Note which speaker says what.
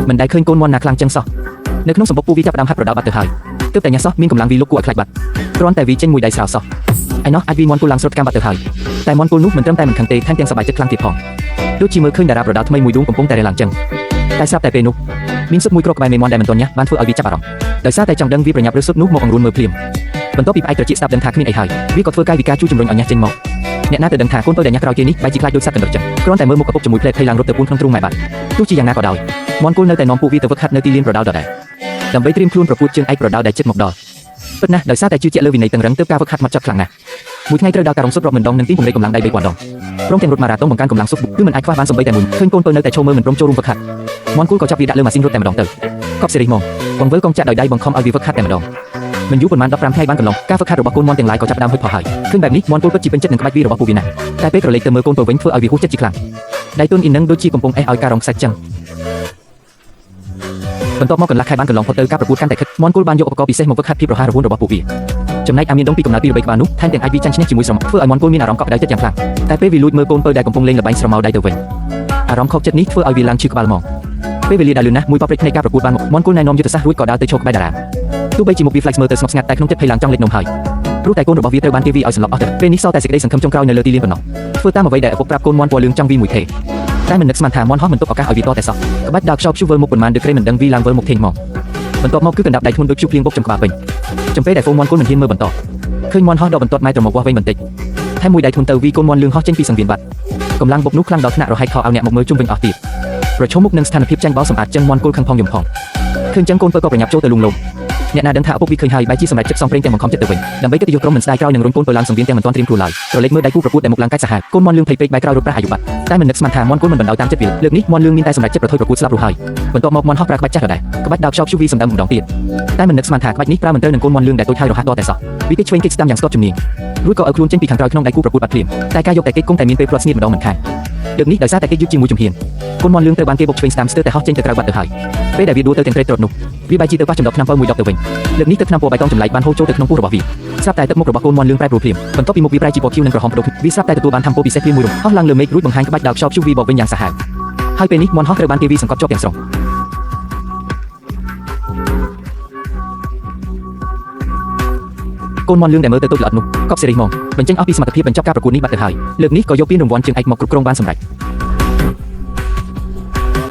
Speaker 1: មិនដែលឃើញកូនមាន់ណាខ្លាំងចឹងសោះនៅក្នុងសម្បុកពូវីចាប់ផ្ដើមហាត់ប្រដាល់បាត់ទៅហើយទើបតែញ៉ាសោះមានកម្លាំងវីលុកគួរឲ្យខ្លាចបាត់គ្រាន់តែវីចេញមួយដៃស្រាលសោះឯណោះអាចវីមាន់គូឡើងស្រុតកម្មបាត់ទៅហើយតែមាន់គូនោះមិនត្រឹមតែមិនខឹងទេថែមទាំងសប្បាយចិត្តខ្លាំងទៀតផងដូចជាមើលឃើញតារាប្រដាល់ថ្មីមួយដួងកំពុងតែរះឡើងចឹងតែស្រាប់តែពេលនោះមានសុទ្ធមួយគ្រាប់ក្បែរមេមាន់ដែលមិនទាន់ញ៉ាះបានធ្វើឲ្យវាចាប់អារម្មណ៍ដោយសារតែចង់ដឹងវាប្រញាប់រើសុទ្ធនោះមកអង្រួនមើលភ្លាមបន្ទាប់ពីផ្អែកត្រចៀកស្ដាប់ដឹងថាគ្មានអីហើយវាក៏ធ្វើកាយវិការជួយជំរុញឲ្យញ៉ាះចេញមកអ្នកណាទៅដឹងថាកូនពៅដែលញ៉ាះក្រោយគេនេះបែរជាខ្លាចដូចសត្វកណ្ដុរចឹងគ្រាន់តែមើលមុខឪពុកជាមួយផ្លែភ័យឡើងរត់ទៅពួនក្នុងទ្រូងម៉ែបាត់ទោះជាយ៉ាងណាក៏ដោយមាន់គល់នៅតែនាំពួកវាទៅវឹកហាត់នៅទីលានប្រដាល់ដដែលដើម្បីត្រៀមខ្លួនប្រកួតជើងឯកប្រដាល់ដែលជិតមកដល់ពិតណាស់ដោយសារតែជឿជាក់លើវិន័យតឹងរឹងទើបការវឹកហាត់មកចត់ខ្លាំងណាស់មួយថ្ងៃត្រូវដល់ការរំសុទ្ធរាប់មិនដងនិងទីពង្រីកកម្លាំងដៃ3000ដងព្រមទាំងរត់ម៉ារ៉ាតុងបង្កើនកម្លាំងសុខគឺមិនអាចខ្វះបានសំបីតែមួយឃើញកូនពៅនៅតែឈរមើលមិនព្រមចូលរួមវឹកហាត់មាន់គល់ក៏ចាប់វាដាក់លើម៉ាស៊ីនរត់តែម្ដងទៅកប់សេរីហ្មងបង្វិលកងចាក់ដោយដៃបង្ខំឲ្យវាវឹកហាត់តែម្ដងមិនយូរប៉ុន្មាន15ថ្ងៃបានកន្លងការវឹកហាត់របស់កូនមាន់ទាំងឡាយក៏ចាប់ផ្ដើមហុចផុសហើយឃើញបែបនេះមាន់គល់ពិតជាពេញចិត្តនឹងក្បាច់វីរបស់ពួកវាណាស់តែពេលក្រឡេកទៅមើលកូនពៅវិញធ្វើឲ្យវាហួសចិត្តជាខ្លាំងដៃទុនអ៊ីនឹងដូចជាកំពុងអេះឲ្យការរងខ្សាច់ចឹងបន្ទាប់មកកន្លះខែបានកន្លងផុតទៅការប្រកួតកាន់តែខិតមាន់គល់បានយកឧបករណ៍ពិសេសមកវឹកហាត់ភាពរហ័សរហួនរបស់ពួកវាចំណែកអាមានដងពីកំណើតពីរបីក្បាលនោះថែមទាំងអាចវាចាញ់ឈ្នះជាមួយស្រមធ្វើឲ្យមាន់គល់មានអារម្មណ៍កក់ក្ដៅចិត្តយ៉ាងខ្លាំងតែពេលវាលួចមើលកូនពៅដែលកំពុងលេងល្បែងស្រមោលដៃទៅវិញអារម្មណ៍ខកចិត្តនេះធ្វើឲ្យវាឡើងឈឺក្បាលហ្មងពេលវេលាដែលលឿនណាស់មួយប៉ព្រិចភ្នែកការប្រកួតបានមកមាន់គល់ណែនាំយុទ្ធសាស្ត្ររួចក៏ដើរទៅឈរក្បែរតារាទោះបីជាមុខវា flex មើលទៅស្ងប់ស្ងាត់តែក្នុងចិត្តភ័យឡើងចង់លេចនំហើយព្រោះតែកូនរបស់វាត្រូវបានគេវាឲ្យសន្លប់អស់ទៅពេលនេះសល់តែសេចក្តីសង្ឃឹមចុងក្រោយនៅលើទីលានប៉ុណ្ណោះធ្វើតាមអ្វីដែលឪពុកប្រាប់កូនមាន់ពណ៌លឿងចង់វីមួយទេតែមិននឹកស្មានថាមាន់ហោះមិនទុកឱកាសឲ្យវាតតែសោះក្បាច់ដល់ខ្យល់ព្យុះវិលមុខប៉ុន្មានដូចក្រេមិនដឹងវីឡើងវិលមុខធេងមកបន្ទាប់មកគឺកណ្ដាប់ដៃធ្ងន់ដូចព្យុះភ្លៀងបុកចំក្បាលពេញចំពេលដែលហ្វូងមាន់គល់មិនហ៊ានមើលបន្តឃើញមាន់ហោះដកបន្ទាត់ម៉ែត្រមកវាស់វែងបន្តិចថែមមួយដៃធ្ងន់ទៅវីកូនមាន់លឿងហោះចេញពីសង្វៀនបាត់កម្លាំងបុកនោះខ្លាំងដល់ថ្នាក់រហែកខោឲ្យអ្នកមកមើលជុំវិញអស់ទៀតប្រឈមមុខនឹងស្ថានភាពចាញ់បោលសម្អាតចឹងមាន់គល់ខឹងផងយំផងឃើញចឹងកូនពៅក៏ប្រញាប់ចូលទៅលួងលោមអ្នកណាដឹងថាឪពុកវាឃើញហើយបែរជាសម្រេចចិត្តសងព្រេងទាំងបង្ខំចិត្តទៅវិញដើម្បីកិត្តិយសក្រុមមិនស្ដាយក្រោយនឹងរុញកូនពៅឡើងសង្វៀនទាំងមិនទាន់ត្រៀមខ្លួនឡើយក្រឡេកមើលដៃគូប្រកួតដែលមុខឡើងកាច់សាហាវកូនមាន់លឿងភ័យពេកបែរក្រោយរត់ប្រាស់អាយុបាត់តែមិននឹកស្មានថាមាន់គល់មិនបណ្ដោយតាមចិត្តវាលើកនេះមាន់លឿងមានតែសម្រេចចិត្តប្រថុយប្រកួតស្លាប់រស់ហើយបន្ទាប់មកមាន់ហោះប្រើក្បាច់ចាស់ដដែលក្បាច់ដោខ្យល់ព្យុះវីសម្ដៅម្ដងទៀតតែមិននឹកស្មានថាក្បាច់នេះប្រើមិនត្រូវនឹងកូនមាន់លឿងដែលតូចហើយរហ័សតតែសោះវាគេឆ្វេងគេស្ដាំយ៉ាងស្ទាត់ជំនាញរួចក៏ឲ្យខ្លួនចេញពីខាងក្រោយក្នុងដៃគូប្រកួតបាត់ភ្លាមតែការយកតែគេគង់តែមានពេលផ្លាត់ស្នៀតម្ដងមិនខានលើកនេះដោយសារតែគេយឺតជាមួយជំហានកូនមាន់លឿងត្រូវបានគេបុកឆ្វេងស្ដាំស្ទើរតែហោះចេញទៅក្រៅបាត់ទៅហើយពេលដែលវាដួលទៅទាំងត្រេតត្រត់នោះវាបែរជាទៅប៉ះចំណុកឆ្នាំពៅមួយដប់ទៅវិញលើកនេះទឹកថ្នាំពណ៌បៃតងចម្លែកបានហូរចូលទៅក្នុងពោះរបស់វាស្រាប់តែទឹកមុខរបស់កូនមាន់លឿងប្រែប្រួលភ្លាមបន្ទាប់ពីមុខវាប្រែជាពណ៌ខៀវនិងក្រហមប្ដូរវាស្រាប់តែទទួលបានធម្មពលពិសេសភ្លាមមួយរំហោះឡើងលើមេឃរួចបង្ហាញក្បាច់ដល់ខ្យល់ព្យុះវីបកវិញយ៉ាងសាហាវហើយពេលនេះមាន់ហោះត្រូវបានគេវីសង្កត់ជាប់ទាំងស្រុងកូនមាន់លឿងដែលមើលទៅតូចល្អិតនោះកប់សេរីហ្មងបញ្ចេញអស់ពីសមត្ថភាពបញ្ចប់ការប្រកួតនេះបាត់ទៅហើយលើកនេះក៏យកពានរង្វាន់ជើងឯកមកគ្រប់គ្រងបានសម្រេច។